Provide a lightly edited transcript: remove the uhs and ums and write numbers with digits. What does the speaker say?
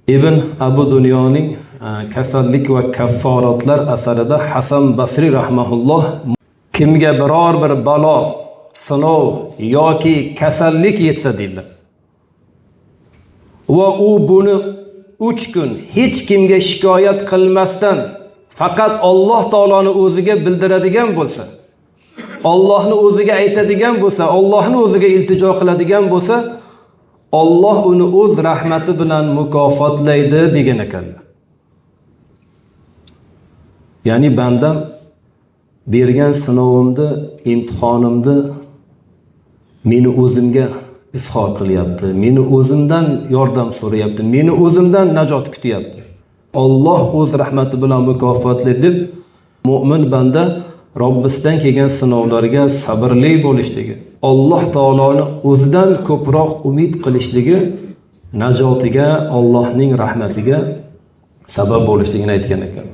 Ibn Abu Dunyoning "Kasallik va kafforatlar" asarida Hasan Basriy rahmaulloh kimga biror bir balo, sinov yoki kasallik yetsa, deydilar, va u buni 3 kun hech kimga shikoyat qilmasdan faqat Alloh taoloni o'ziga bildiradigan bo'lsa, Ollohni o'ziga aytadigan bo'lsa, Ollohni o'ziga iltijo qiladigan bo'lsa, Olloh uni o'z rahmati bilan mukofotlaydi, degan ekanlar. Ya'ni bandam bergan sinovimni, imtihonimni meni o'zimga izhor qilyapti, meni o'zimdan yordam so'rayapti, meni o'zimdan najot kutyapti, Olloh o'z rahmati bilan mukofotlaydi, deb mo'min banda Robbisidan kelgan sinovlarga sabrli bo'lishligi, Alloh taoloni o'zidan ko'proq umid qilishligi najotiga, Allohning rahmatiga sabab bo'lishligini aytgan ekan.